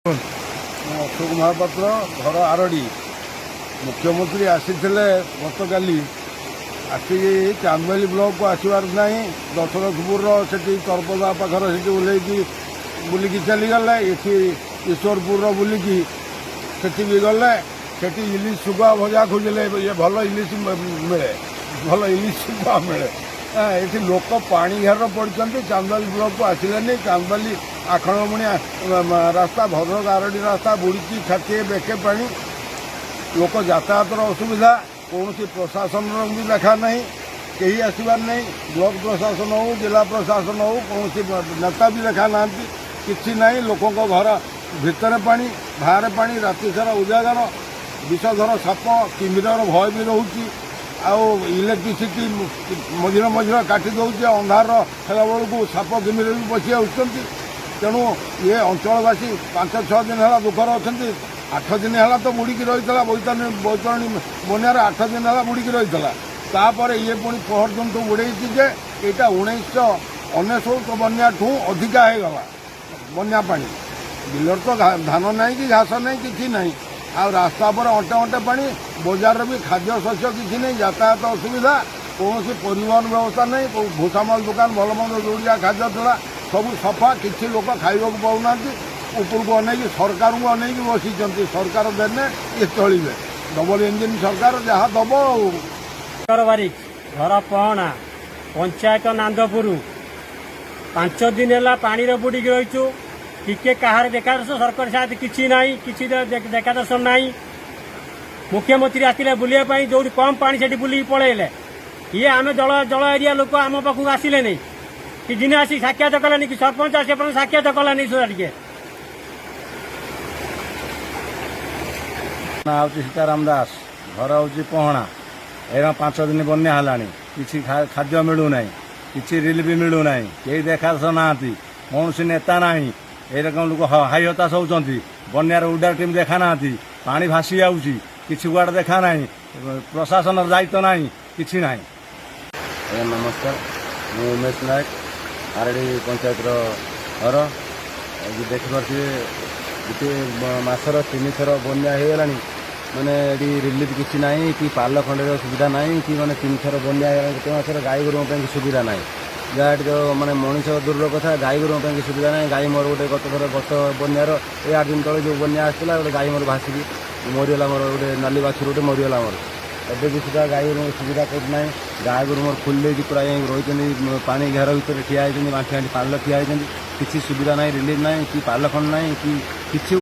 ମୁଁ ଅଶୋକ ମହାପାତ୍ର, ଘର ଆରଡ଼ି। ମୁଖ୍ୟମନ୍ତ୍ରୀ ଆସିଥିଲେ ଗତକାଲି। ଆସିକି ଚାନ୍ଦବାଲି ବ୍ଲକକୁ ଆସିବାର ନାହିଁ, ଦଶରଥପୁରର ସେଠି ତରପଦା ପାଖରେ ସେଠି ଓହ୍ଲେଇକି ବୁଲିକି ଚାଲିଗଲେ। ଏଠି ଈଶ୍ୱରପୁରର ବୁଲିକି ସେଠି ବି ଗଲେ। ସେଠି ଇଲିଶ ଶୁଖୁଆ ଭଜା ଖୋଜିଲେ, ଇଏ ଭଲ ଇଲିଶ ମିଳେ, ଭଲ ଇଲିଶ ଶୁଖୁଆ ମିଳେ। ଏଠି ଲୋକ ପାଣି ଘେର ପଡ଼ିଛନ୍ତି, ଚାନ୍ଦବାଲି ବ୍ଲକକୁ ଆସିଲେନି। ଚାନ୍ଦବାଲି ଆଖଣ୍ଡଳମଣି ରାସ୍ତା, ଭଦ୍ରକ ଆରଡ଼ି ରାସ୍ତା ବୁଡ଼ିଛି ଛାତିଏ ବେକେ ପାଣି। ଲୋକ ଯାତାୟାତର ଅସୁବିଧା। କୌଣସି ପ୍ରଶାସନର ବି ଦେଖା ନାହିଁ, କେହି ଆସିବାର ନାହିଁ। ବ୍ଲକ ପ୍ରଶାସନ ହଉ, ଜିଲ୍ଲା ପ୍ରଶାସନ ହଉ, କୌଣସି ନେତା ବି ଦେଖା ନାହାନ୍ତି, କିଛି ନାହିଁ। ଲୋକଙ୍କ ଘର ଭିତରେ ପାଣି, ବାହାରେ ପାଣି, ରାତି ସାରା ଉଜାଗର। ବିଷଧର ସାପ କିମ୍ଭୀରର ଭୟ ବି ରହୁଛି। ଆଉ ଇଲେକ୍ଟ୍ରିସିଟି ମଝିରେ ମଝିରେ କାଟି ଦେଉଛି। ଅନ୍ଧାର ହେଲା ବେଳକୁ ସାପ କିମ୍ଭୀର ବି ପଶି ଆସୁଛନ୍ତି। ତେଣୁ ଏ ଅଞ୍ଚଳବାସୀ 5-6 ଦିନ ହେଲା ଦୁଃଖରେ ଅଛନ୍ତି। 8 ଦିନ ହେଲା ତ ବୁଡ଼ିକି ରହିଥିଲା। ବୈତରଣୀ, ବୈତରଣୀ ବନ୍ୟାରେ 8 ଦିନ ହେଲା ବୁଡ଼ିକି ରହିଥିଲା। ତାପରେ ଇଏ ପୁଣି ପହରଦିନଠୁ ବୁଡ଼େଇଛି ଯେ ଏଇଟା 1999 ବନ୍ୟାଠୁ ଅଧିକା ହେଇଗଲା ବନ୍ୟା ପାଣି। ବିଲରେ ତ ଧାନ ନାହିଁ କି ଘାସ ନାହିଁ, କିଛି ନାହିଁ। ଆଉ ରାସ୍ତା ଉପରେ ଅଣ୍ଟେ ଅଣ୍ଟେ ପାଣି। ବଜାରରେ ବି ଖାଦ୍ୟ ଶସ୍ୟ କିଛି ନାହିଁ। ଯାତାୟାତ ଅସୁବିଧା, କୌଣସି ପରିବହନ ବ୍ୟବସ୍ଥା ନାହିଁ। ଭୂଷାମାଲ ଦୋକାନ, ଭଲ ମନ୍ଦ ଯୋଉଠି ଯାହା ଖାଦ୍ୟ ଥିଲା ସବୁ ସଫା। କିଛି ଲୋକ ଖାଇବାକୁ ପାଉନାହାନ୍ତି। ଉପରକୁ ଅନେଇକି, ସରକାରଙ୍କୁ ଅନେଇକି ବସିଛନ୍ତି। ସରକାର ଦେଲେ ଇଏ ଚଳିବେ। ଡବଲ ଇଞ୍ଜିନ୍ ସରକାର ଯାହା ଦବ ଆଉ। ଶଙ୍କର ବାରିକ, ଘର ପହଣା, ପଞ୍ଚାୟତ ନାନ୍ଦପୁର। 5 ଦିନ ହେଲା ପାଣିରେ ବୁଡ଼ିକି ରହିଛୁ। ଟିକେ କାହାର ଦେଖା ଦର୍ଶନ, ସରକାର ସାହାଯ୍ୟ କିଛି ନାହିଁ, କିଛି ଦେଖା ଦର୍ଶନ ନାହିଁ। ମୁଖ୍ୟମନ୍ତ୍ରୀ ଆସିଲେ ବୁଲିବା ପାଇଁ, ଯୋଉଠି କମ୍ ପାଣି ସେଠି ବୁଲିକି ପଳେଇଲେ। ଇଏ ଆମେ ଜଳ ଏରିଆ ଲୋକ, ଆମ ପାଖକୁ ଆସିଲେନି କି ଦିନେ ଆସି ସାକ୍ଷାତ କଲେନି କି ସରପଞ୍ଚ ଆସିବା ପର୍ଯ୍ୟନ୍ତ ସାକ୍ଷାତ କଲାନି ସୁଦ୍ଧା ଟିକେ। ନାଁ ହେଉଛି ସୀତାରାମ ଦାସ, ଘର ହେଉଛି ପହଣା। ଏଇନା 5 ଦିନ ବନ୍ୟା ହେଲାଣି, କିଛି ଖାଦ୍ୟ ମିଳୁନାହିଁ, କିଛି ରିଲିଫ ମିଳୁନାହିଁ, କେହି ଦେଖା ନାହାନ୍ତି, କୌଣସି ନେତା ନାହିଁ। ଏଇରକମ ଲୋକ ହାଇ ହତାଶ ହେଉଛନ୍ତି। ବନ୍ୟାର ଉଡା ଟିମ୍ ଦେଖା ନାହାନ୍ତି, ପାଣି ଭାସି ଯାଉଛି, କିଛି କୁଆଡ଼େ ଦେଖା ନାହିଁ, ପ୍ରଶାସନର ଦାୟିତ୍ୱ ନାହିଁ, କିଛି ନାହିଁ। ଆଜ୍ଞା ନମସ୍କାର, ମୁଁ ଉମେଶ ନାୟକ, ଆରଡ଼ି ପଞ୍ଚାୟତର ଘର। ଆଜି ଦେଖିପାରୁଥିବେ, ଗୋଟିଏ ମାସର ତିନିଥର ବନ୍ୟା ହେଇଗଲାଣି। ମାନେ ଏଠି ରିଲିଫ୍ କିଛି ନାହିଁ କି ପାଲ ଖଣ୍ଡେର ସୁବିଧା ନାହିଁ କି ମାନେ ତିନିଥର ବନ୍ୟା ହେଇଗଲାଣି ଗୋଟେ ମାସର। ଗାଈ ଗୋରୁଙ୍କ ପାଇଁ କିଛି ସୁବିଧା ନାହିଁ। ଯାହା ଏଠି ତ ମାନେ ମଣିଷ ଦୂରର କଥା, ଗାଈ ଗୋରୁଙ୍କ ପାଇଁ କିଛି ସୁବିଧା ନାହିଁ। ଗାଈ ମୋର ଗୋଟେ ଗତ ଥର, ଗତ ବନ୍ୟାର ଏଇ 8 ଦିନ ତଳେ ଯେଉଁ ବନ୍ୟା ଆସିଥିଲା, ଗୋଟେ ଗାଈ ମୋର ଭାସିକି ମରିଗଲା। ମୋର ଗୋଟେ ନାଲି ବାଛୁରୀ ଗୋଟେ ମରିଗଲା ମୋର। ଏବେ ବି ସୁଦ୍ଧା ଗାଈ ଗୋରୁଙ୍କ ସୁବିଧା କୋଉଠି ନାହିଁ। ଗାଈ ଗୋରୁ ମୋର ଖୋଲି ଦେଇକି ପୁରା ଯାଇ ରହିଛନ୍ତି, ପାଣି ଘେର ଭିତରେ ଠିଆ ହେଇଛନ୍ତି, ବାଣ୍ଟି ବାଣ୍ଟି ପାଲ ଠିଆ ହେଇଛନ୍ତି। କିଛି ସୁବିଧା ନାହିଁ, ରିଲିଫ୍ ନାହିଁ କି ପାଲ ଖଣ୍ଡ ନାହିଁ କି କିଛି।